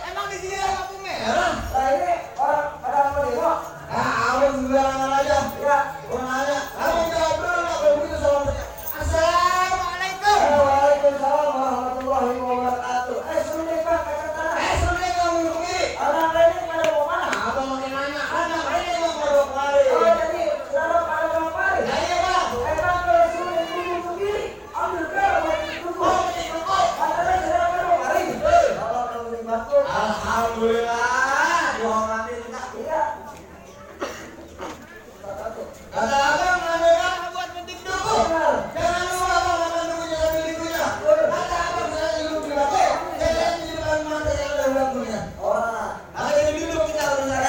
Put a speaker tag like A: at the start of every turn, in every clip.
A: Emang di sini ada lampu merah? Nah ini orang pada mau demo. Abang sembarangan aja. Ya, orang nanya. Abang jawab dulu nggak kalau begitu salam. Assalamualaikum. Waalaikumsalam warahmatullahi wabarakatuh. Assalamualaikum kata-kata. Assalamualaikum minum kiri. Orang lain pada mau mana? Abang makin nanya. Anak ini mau bawa kemari. Oh jadi salam pada mau kemari. Ya iya bang. Bang kalau suruh minum kiri, ambil kalau mau duduk. Oh duduk. Katanya saya mau kemari. Kalau kamu dibantu. Alhamdulillah. Doa nanti enggak. Iya. Kata abang ngambilkan buat penting dulu. Jangan lupa abang makan dulu jangan beli dulunya. Kata abang saya hidup di batu. Saya di depan mata yang ada bangkunya. Ada yang duduk kita harus ada.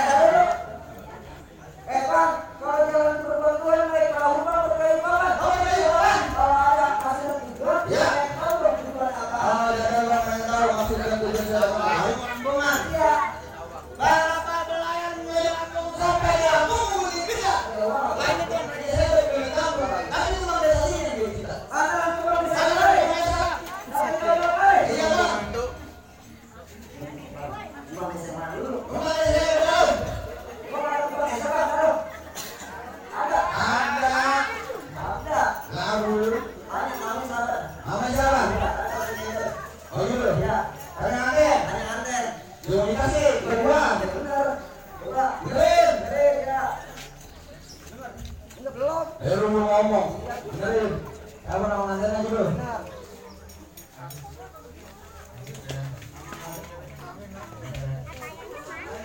A: Bang, kalau jalan berbantuan naik perahu bang berkait banget. Oh iya bang. Kalau ada hasil tidur, ya tahu dong tujuan apa. Jangan bang yang tahu hasilkan tujuan apa. Rombongan. Iya. Berapa belayan milik kampung sampai di kampung di kita. Lainnya tuan raja saya udah pilih kampung. Tapi itu bang desa sini yang pilih kita. Ada langsung bang desa sini. Iya bang. Bang desa mana dulu? Bang desa dulu. Ada. Lalu. Mama siapa? Oh gitu. Ya. Ada anten. Belum dikasih. Berdua. Benar. Benerin. Ya. Belum. Belum ngomong. Benerin. Kamu nama anten aja dulu. Benar.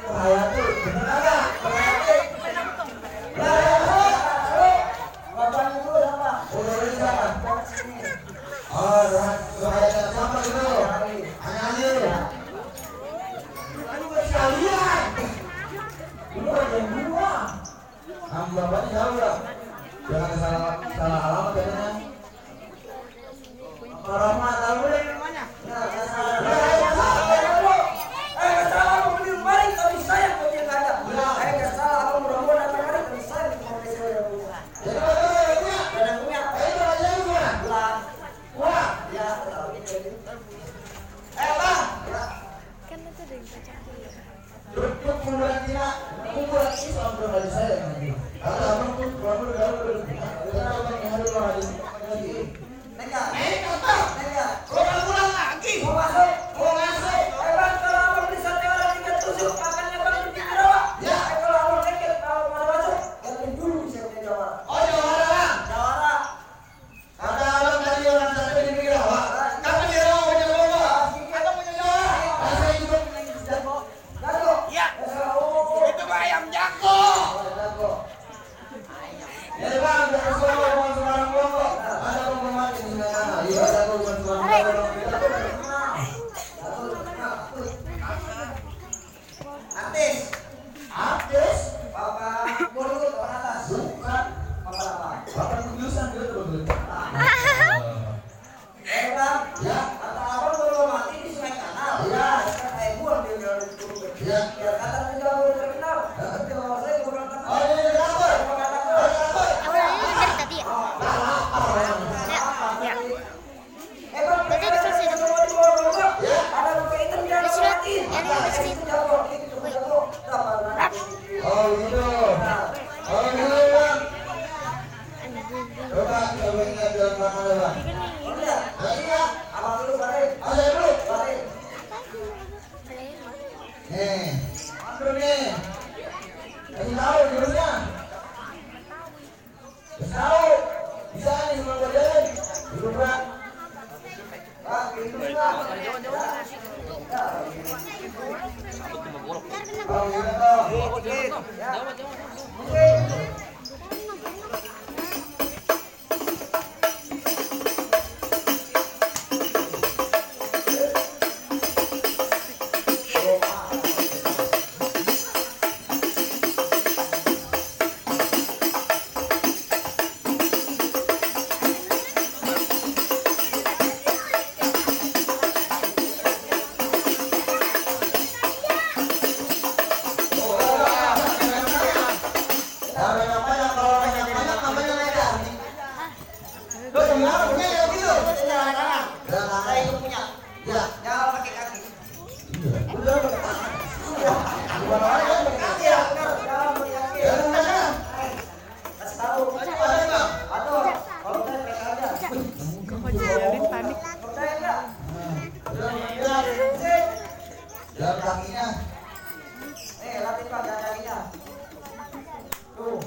A: Hayati, bener agak? Hayati. Bapaknya dulu siapa? Udah siapa? Oh, Hayati siapa dulu? Hanya aduh sekalian. Ini aja yang dua. Nama bapaknya jauh ya. Jangan salah alamat katanya. Rahmat al-Mulk namanya. Ya,
B: Kok jadi panik.
A: Jalan kakinya.
C: Latih Pak, jalan kakinya. Tuh.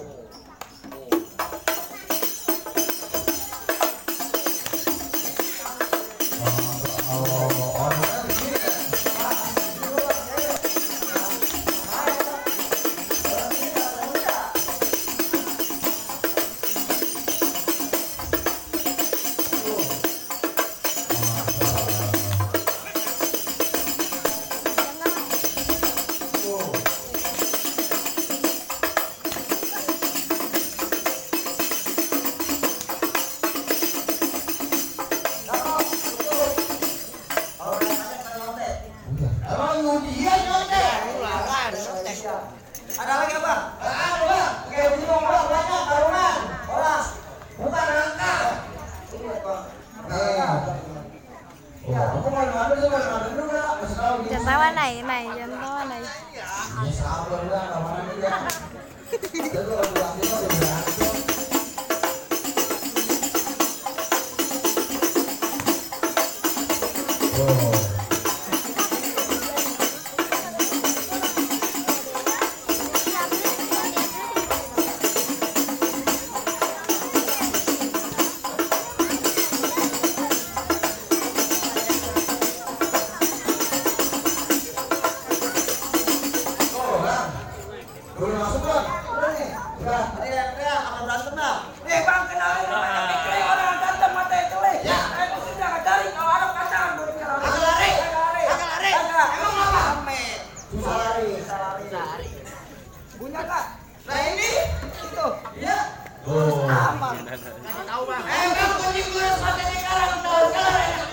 C: Ada lagi apa?
A: Ada bang, kayak begini bang, banyak karungan, orang, bukan angka. Aku mau ngadu sih, mau ngadu dulu lah, kasih tahu.
B: Jangan tawa này, jangan tawa này.
A: Ya sabar lah, kapan aja. Jadi kalau bilang itu udah berhasil. Boleh masuk bang? Udah nih. Udah. Ada akan berantem dah.
C: Bang, kenalin orang ganteng mata celek.
A: Ya.
C: Itu sudah ngajarin kalau ada kacang.
A: Agak lari. Emang apa? Susah lari.
C: Punya kak?
A: Nah ini.
C: Itu.
A: Ya.
C: Aman.
A: Tahu bang. Kamu kunci kurus matanya sekarang tahu sekarang.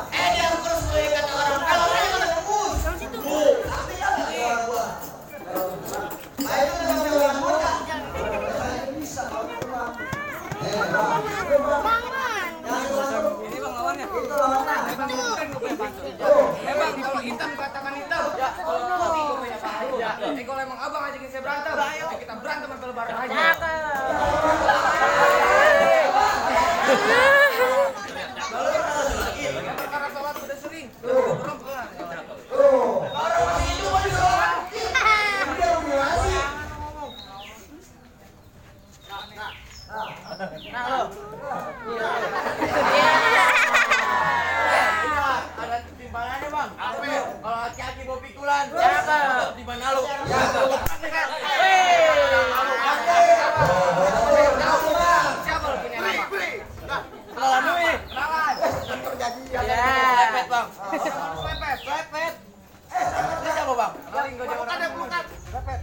A: Dia kurus tuh kata orang. Kalau saya kan tembus. Tapi ya gua. Baik itu udah orang muda.
C: Bisa kalau kurang.
A: Bang.
C: Ini bang lawannya.
A: Itu lawannya.
C: Bang, bukan gue punya bantu. Bang, kalau hitam katakan hitam. Ya, kalau putih gue punya bantu. Ya. Kalau emang abang ajakin saya berantem, ayo kita berantem sampai lebaran aja. Karena sholat udah sering. Belum pelan.
A: Orang masih hidup mau disolat. Dia ruminasi.
C: Nah, lo. Ada timbangannya, Bang. Apa? Kalau hati-hati bawa pikulan. Di mana lo? Siapa lo punya nama? Kenalan dulu nih. Kenalan. Perjanjian. Lepet, Bang. Lepet. Ini siapa, Bang? Kenalin gue jawab. Lepet.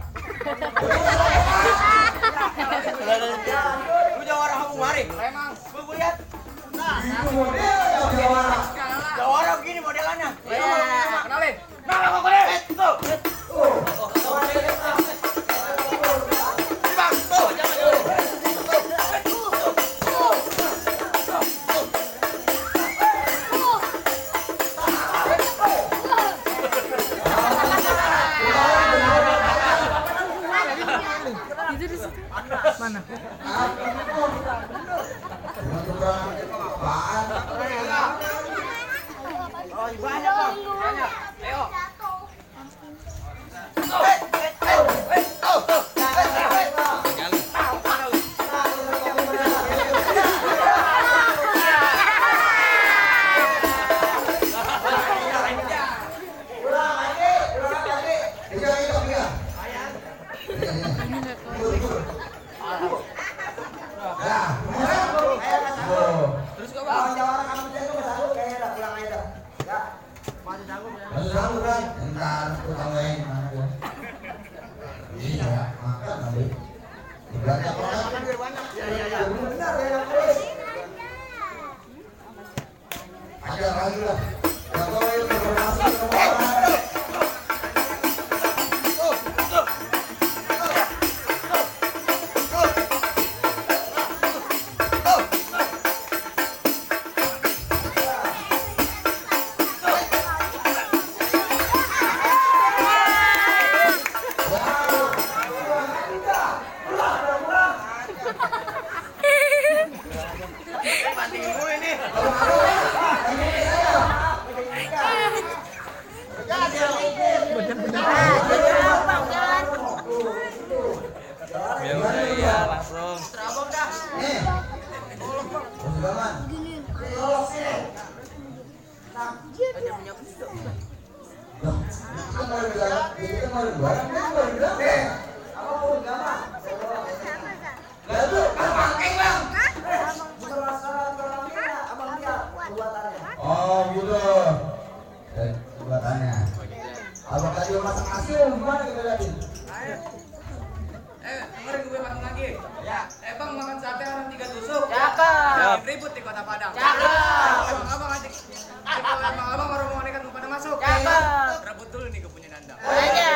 C: Lu jawara kamu mari. Emang, gue lihat.
A: Itu modelnya jawara.
C: Jawara begini modelannya. Kenalin. Nah, kok deh. Tuh. Bang, tuh, jangan dulu.
B: Itu di situ. Mana?
C: Banyak, Bang. Banyak. Ayo. Terus kok, Bang?
A: Jawara kamu jago satu kayak dah pulang aja dah. Ya.
C: Masih sanggup ya?
A: Masih sanggup kan? Entar aku tambahin mana dia. Iya, makan nanti. Banyak orang.
C: Iya.
A: Benar ya yang terus. Ada lagi lah. Yang tahu itu informasi orang.
C: tinggi mulu ini.
D: Iya, langsung.
C: Terabang dah.
A: Nih. Jangan. Lolos sini.
C: Ada punya pisau.
A: Loh, kita mau bilang, kita mau bilang, kita mau bilang deh. Apa mau bilang? Lah itu kan pakai bang. Oh gitu. Buatannya. Apakah dia masak hasil gimana kita lihatin?
C: Kemarin gue makan lagi. Ya. Bang makan sate orang 3 tusuk.
B: Cakep.
C: Ribut di Kota Padang.
B: Cakep.
C: Abang ajak. Abang baru mau nekat pada masuk.
B: Cakep.
C: Rebut dulu nih gue punya Nanda.
B: Aja.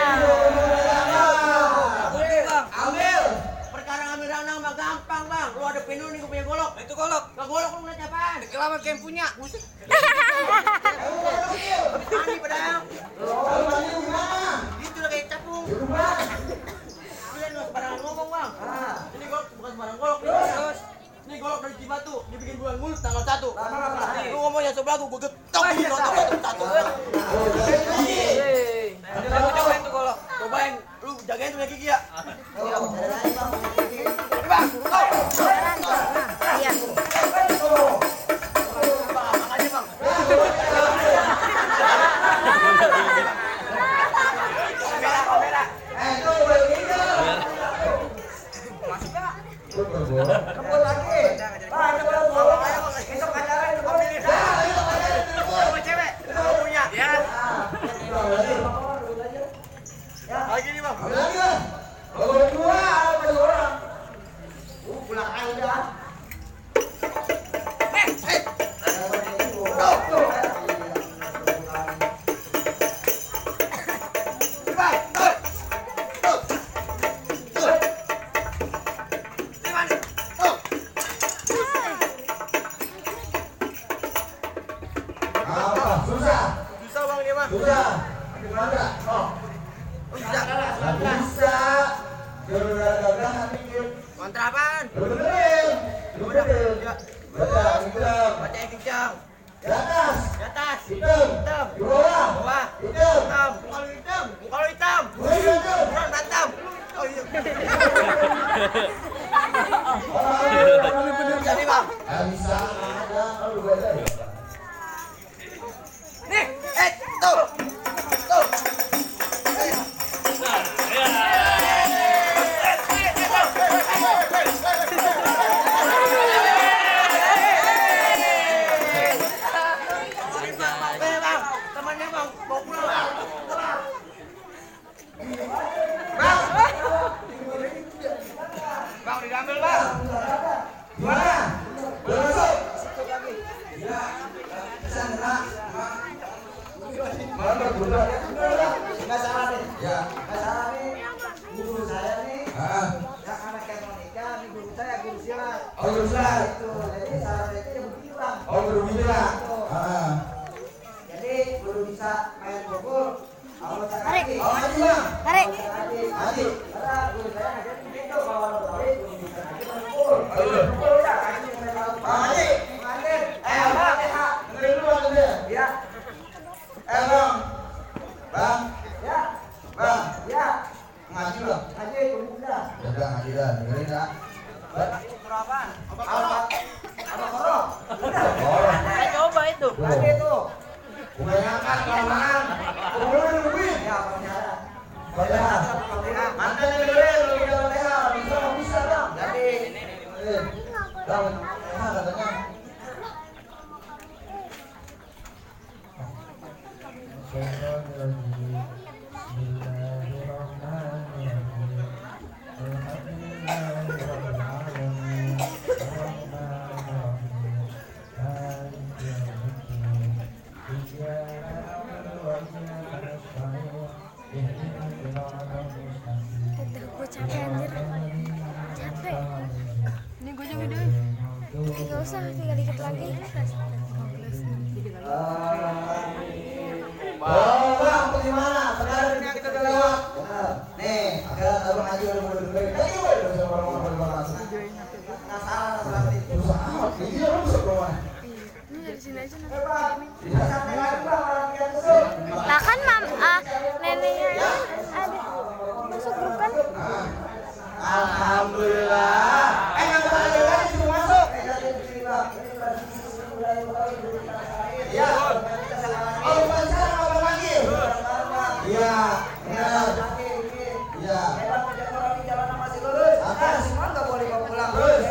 C: Ambil. Perkara ngambil dandang mah gampang bang. Lu ada pinu nih gue punya golok. Itu golok. Ke golok lu ngeliat apaan? Kelama kayak punya. Buset. Ani padahal.
A: Kalau mandi gimana?
C: Itu udah kayak capung.
A: Di rumah.
C: Kalian nggak sembarangan ngomong bang. Ini golok bukan sembarang golok. Terus. Ini golok dari Cibatu. Dibikin bulan mulut tanggal 1. Lu ngomongnya sebelah gue getok. Satu. Aku cobain tuh golok. Cobain. Lu jagain tuh gigi ya. Bang.
B: Iya.
C: Makasih bang. Kamera.
A: Itu boleh gitu. Kebun lagi. Pak, coba bawa ayo besok acara itu ambilin.
C: Sama cewek. Mau punya. Ya. Lagi nih bang.
A: Ambil lagi kan? Kalau berdua, apa orang? Pulang aja. Apa? Susah.
C: Susah bang dia mah.
A: Susah. Gimana? Oh. Nggak bisa. Gara-gara mikir.
C: Kontrapan.
A: Lu benerin. Lu benerin. Baca, hitam.
C: Baca yang kencang.
A: Di atas.
C: Di atas.
A: Hitam.
C: Hitam.
A: Di bawah.
C: Bawah.
A: Hitam.
C: Hitam. Kalau hitam. Kalau hitam.
A: Gue hitam.
C: Kurang berantem. Oh iya. Jadi bang.
A: Nggak bisa. Ada. Kalau gue ada.
C: Nih. Tuh. Tuh. Temannya bang, mau pulang. Bang, diambil bang.
A: Gimana? Udah masuk? Ya. Sana. Mana udah? Nggak salah nih. Ya. Nggak salah nih. Guru saya nih. Yang anak yang mau nikah, nih guru saya guru silat. Oh guru silat. Itu. Jadi salah itu yang begitu bang. Oh guru silat. Jadi guru bisa main pukul.
B: Tarik.
A: Oh aji bang.
B: Tarik.
A: Aji. Karena guru saya ngajarin gitu kalau tarik guru bisa kita pukul. Pukul ya. Aji yang main laut. Aji. Mandir. Bang. Dengerin dulu bang dia. Iya. Bang. Bang. Ya. Bang. Ya. Ngaji bang. Ngaji guru bisa. Ya udah ngaji dah. Dengerin dah.
C: Berapa?
A: Apa korok?
C: Saya coba itu.
A: Ngaji itu. Bukan angkat kelamaan. Kumpulin nungguin. Ya, percaya. Percaya. Mantan yang dengerin, lu kita percaya. Bisa, bisa bang. Jadi. Bang, katanya.
B: Gue capek anjir. Capek. Ini gue juga dulu. Gak usah, tinggal dikit lagi.
A: Oh, bang, bagaimana? Sekarang ini kita udah lewat. Nih, ada abang Haji udah mau dengerin. Tadi gue udah sama orang-orang berbalas. Penasaran berarti. Susah amat. Ini dia lu bisa keluar.
B: di sini aja nanti.
A: Tidak sampai lagi bang orang yang kesel.
B: Lah kan neneknya ini ada masuk grup kan?
A: Alhamdulillah. Nggak boleh lagi disuruh masuk. Iya. Oh, bukan sekarang abang lagi. Iya. Benar. Iya. Atas.
C: Semua nggak boleh bawa pulang.
A: Terus.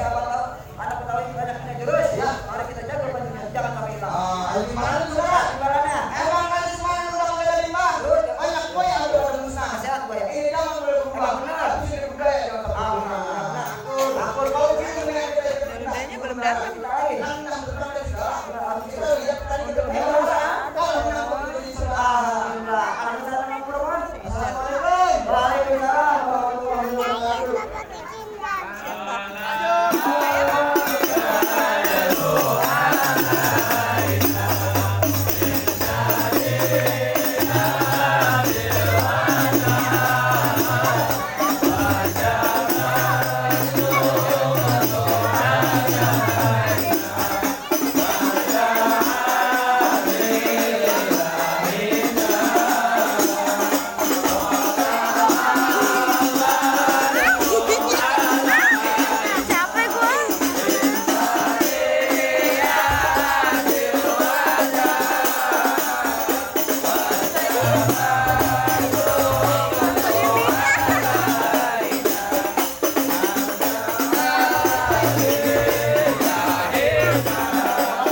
C: Anak Betawi banyak jurus.
A: Ya.
C: Mari kita jaga jangan sampai hilang.
A: Gimana